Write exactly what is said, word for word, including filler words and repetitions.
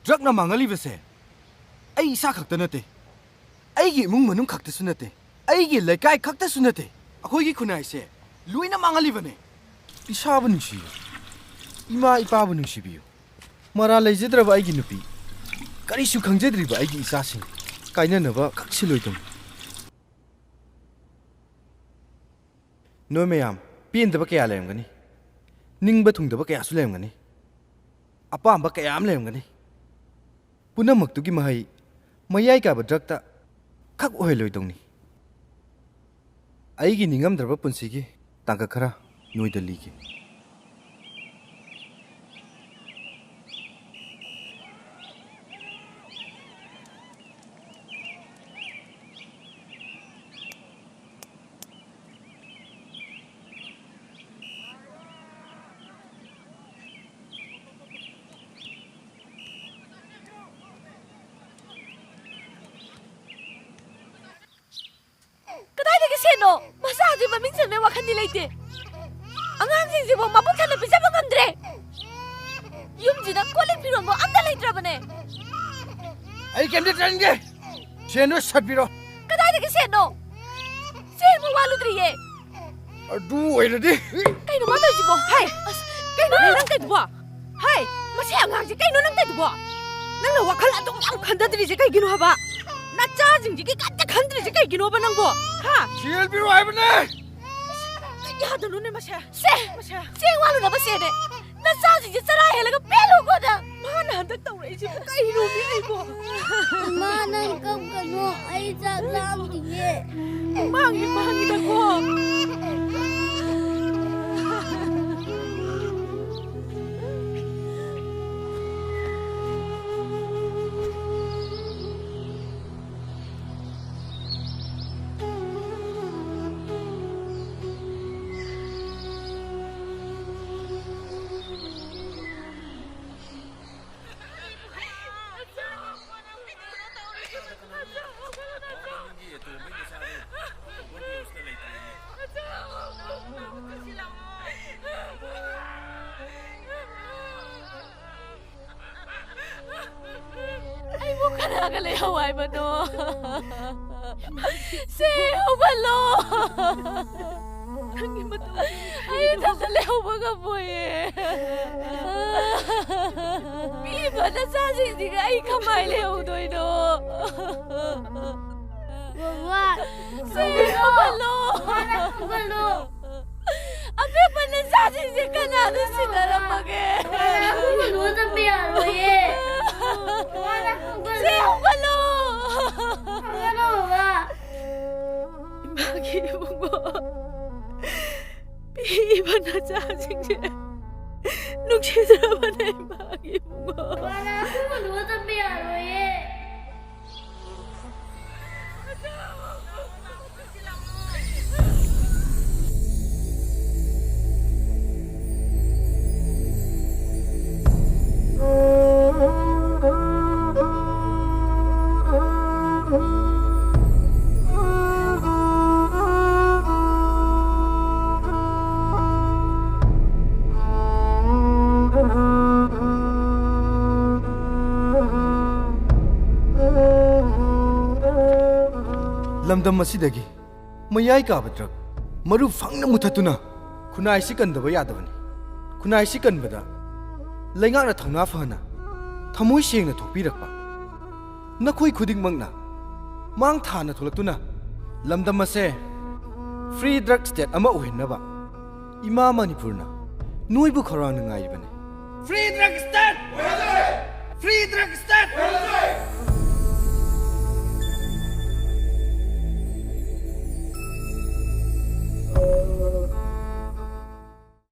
ꯗ꯭ꯔꯒꯅ ꯃꯥꯡꯍꯜꯂꯤꯕꯁꯦ ꯑꯩ ꯏꯁꯥ ꯈꯛꯇ ꯅꯠꯇꯦ, ꯑꯩꯒꯤ ꯏꯃꯨꯡ ꯃꯅꯨꯡ ꯈꯛꯇꯁꯨ ꯅꯠꯇꯦ, ꯑꯩꯒꯤ ꯂꯩꯀꯥꯏ ꯈꯛꯇꯁꯨ ꯅꯠꯇꯦ, ꯑꯩꯈꯣꯏꯒꯤ ꯈꯨꯟꯅꯥꯏꯁꯦ ꯂꯣꯏꯅ ꯃꯥꯡꯍꯜꯂꯤꯕꯅꯦ꯫ ꯏꯁꯥꯕꯨ ꯅꯨꯡꯁꯤꯌꯨ, ꯏꯃꯥ ꯏꯄꯥꯕꯨ ꯅꯨꯡꯁꯤꯕꯤꯌꯨ꯫ ꯃꯔꯥꯜ ꯂꯩꯖꯗ꯭ꯔꯕ ꯑꯩꯒꯤ ꯅꯨꯄꯤ, ꯀꯔꯤꯁꯨ ꯈꯪꯖꯗ꯭ꯔꯤꯕ ꯑꯩꯒꯤ ꯏꯆꯥꯁꯤꯡ ꯀꯥꯏꯅꯅꯕ ꯀꯛꯁꯤꯜꯂꯣꯏꯗꯧꯅꯤ꯫ ꯅꯣꯏ ꯃꯌꯥꯝ ꯄꯦꯟꯗꯕ ꯀꯌꯥ ꯂꯩꯔꯝꯒꯅꯤ, ꯅꯤꯡꯕ ꯊꯨꯡꯗꯕ ꯀꯌꯥꯁꯨ ꯂꯩꯔꯝꯒꯅꯤ, ꯑꯄꯥꯝꯕ ꯀꯌꯥ ꯑꯃ ꯂꯩꯔꯝꯒꯅꯤ꯫ ꯄꯨꯝꯅꯃꯛꯇꯨꯒꯤ ꯃꯍꯩ ꯃꯌꯥꯏ ꯀꯥꯕ ꯗ꯭ꯔꯛꯇ ꯈꯛ ꯑꯣꯏꯍꯜꯂꯣꯏꯗꯧꯅꯤ꯫ ꯑꯩꯒꯤ ꯅꯤꯡꯉꯝꯗ꯭ꯔꯕ ꯄꯨꯟꯁꯤꯒꯤ ꯇꯥꯡꯀꯛ ꯈꯔ ꯅꯣꯏꯗ ꯂꯤꯒꯦ꯫ ꯀꯗꯥꯏꯗꯒꯤ ꯁꯦꯟꯅꯣ? ꯃꯆꯥꯗꯤ ꯃꯃꯤꯡ ꯆꯟꯕꯩ ꯋꯥꯈꯜꯗꯤ ꯂꯩꯇꯦ꯫ ꯑꯉꯥꯡꯁꯤꯡꯁꯤꯕꯨ ꯃꯄꯨꯛ ꯊꯟꯅ ꯄꯤꯖꯕ ꯉꯝꯗ꯭ꯔꯦ꯫ ꯌꯨꯝꯁꯤꯗ ꯀꯣꯜ ꯂꯤꯛ ꯐꯤꯔꯣꯟꯕꯨ ꯑꯝꯇ ꯂꯩꯇ꯭ꯔꯕꯅꯦ꯫ ꯑꯩ ꯀꯩꯝꯇ ꯆꯟꯒꯦ꯫ ꯁꯦꯟꯗꯣ ꯁꯠꯄꯤꯔꯣ꯫ ꯀꯗꯥꯏꯗꯒꯤ ꯁꯦꯟꯅꯣ? ꯆꯦꯡꯕꯨ ꯋꯥꯠꯂꯨꯗ꯭ꯔꯤꯌꯦ꯫ ꯑꯗꯨ ꯑꯣꯏꯔꯗꯤ꯫ ꯀꯩꯅꯣ ꯃꯥ ꯇꯧꯔꯤꯁꯤꯕꯣ? ꯍꯥꯏ, ꯑꯁ, ꯀꯩꯅꯣ ꯅꯪ ꯇꯧꯔꯤꯗꯨꯕꯣ? ꯍꯥꯏ, ꯃꯁꯤ ꯑꯉꯥꯡꯁꯦ ꯀꯩꯅꯣ ꯅꯪ ꯇꯧꯔꯤꯗꯨꯕꯣ? ꯅꯪꯅ ꯋꯥꯈꯜ ꯑꯗꯨꯛ ꯌꯥꯝ ꯈꯟꯊꯗ꯭ꯔꯤꯁꯦ ꯀꯩꯒꯤꯅꯣ ꯍꯥꯏꯕ? ꯅꯆꯥꯁꯤꯡꯁꯤꯒꯤ ꯀꯩꯝꯇ ꯈꯟꯗ꯭ꯔꯤꯁꯦ ꯀꯩꯒꯤꯅꯣꯕ ꯅꯪꯕꯣ? ꯍꯥ? ꯁꯦꯜ ꯄꯤꯔꯣ ꯍꯥꯏꯕꯅꯦ! ꯌꯥꯗꯅꯨꯅꯦ ꯃꯁꯦ꯫ ꯁꯦ, ꯃꯁꯦ꯫ ꯆꯦꯡ ꯋꯥꯠꯂꯨꯅꯕ ꯁꯦꯟꯅꯦ꯫ ꯅꯆꯥꯁꯤꯡꯁꯦ ꯆꯔꯥ ꯍꯦꯜꯂꯒ ꯄꯦꯜꯂꯨꯀꯣ ꯅꯪ꯫ ꯃꯥꯅ ꯍꯟꯗꯛ ꯇꯧꯔꯛꯏꯁꯤꯕꯨ ꯀꯩꯅꯣꯅꯦ ꯑꯩꯕꯣ? ꯏꯃꯥ, ꯅꯪ ꯀꯞꯀꯅꯨ꯫ ꯑꯩ ꯆꯥꯛ ꯂꯥꯝꯗꯤꯌꯦ꯫ ꯃꯥꯡꯉꯤ, ꯃꯥꯡꯉꯤꯗꯀꯣ꯫ ꯂꯩꯍꯧ ꯍꯥꯏꯕꯅꯣ? ꯁꯦ, ꯍꯧꯒꯠꯂꯣ꯫ ꯅꯪꯒꯤ ꯃꯇꯧ ꯑꯩ ꯏꯊꯟꯇ ꯂꯩꯍꯧꯕ ꯉꯝꯃꯣꯏꯌꯦ꯫ ꯄꯤꯛꯏꯕ ꯅꯆꯥꯁꯤꯡꯁꯤꯒ ꯑꯩ ꯀꯃꯥꯏ ꯂꯩꯍꯧꯗꯣꯏꯅꯣ? ꯃꯃꯥ, ꯁꯦ, ꯍꯧꯒꯠꯂꯣ꯫ ꯃꯃꯥꯅ ꯍꯧꯒꯠꯂꯣ꯫ ꯑꯄꯤꯛꯄ ꯅꯆꯥꯁꯤꯡꯁꯦ ꯀꯅꯥꯅ ꯁꯤꯟꯅꯔꯝꯃꯒꯦ? ꯃꯃꯥꯅ ꯍꯧꯒꯠꯂꯣ, ꯆꯠꯄ ꯌꯥꯔꯣꯏꯌꯦ꯫ ꯃꯃꯥꯅ ꯍꯧꯒꯠꯂꯣ꯫ ꯁꯦ, ꯍꯧꯒꯠꯂꯣ꯫ ꯍꯧꯒꯠꯂꯣ, ꯃꯃꯥ꯫ ꯏꯃꯥꯒꯤ ꯏꯕꯨꯡꯉꯣ, ꯄꯤꯛꯏꯕ ꯅꯆꯥꯁꯤꯡꯁꯦ ꯅꯨꯡꯁꯤꯖꯕꯅꯦ, ꯏꯃꯥꯒꯤ ꯏꯕꯨꯡꯉꯣ꯫ ꯃꯃꯥꯅ ꯍꯧꯒꯠꯂꯣ, ꯆꯠꯄ ꯌꯥꯔꯣꯏꯌꯦ꯫ ꯂꯝꯗꯝ ꯑꯁꯤꯗꯒꯤ ꯃꯌꯥꯏ ꯀꯥꯕ ꯗ꯭ꯔꯒ ꯃꯔꯨ ꯐꯪꯅ ꯃꯨꯊꯠꯇꯨꯅ ꯈꯨꯟꯅꯥꯏꯁꯤ ꯀꯟꯗꯕ ꯌꯥꯗꯕꯅꯤ꯫ ꯈꯨꯟꯅꯥꯏꯁꯤ ꯀꯟꯕꯗ ꯂꯩꯉꯥꯛꯅ ꯊꯧꯅꯥ ꯐꯅ ꯊꯃꯣꯏ ꯁꯦꯡꯅ ꯊꯣꯛꯄꯤꯔꯛꯄ ꯅꯈꯣꯏ ꯈꯨꯗꯤꯡꯃꯛꯅ ꯃꯥꯡ ꯊꯥꯅ ꯊꯣꯛꯂꯛꯇꯨꯅ ꯂꯝꯗꯝ ꯑꯁꯦ free drug state ꯑꯃ ꯑꯣꯏꯍꯟꯅꯕ ꯏꯃꯥ ꯃꯅꯤꯄꯨꯔꯅ ꯅꯣꯏꯕꯨ ꯈꯧꯔꯥꯡꯅ ꯉꯥꯏꯔꯤꯕꯅꯤ꯫ Free drug state!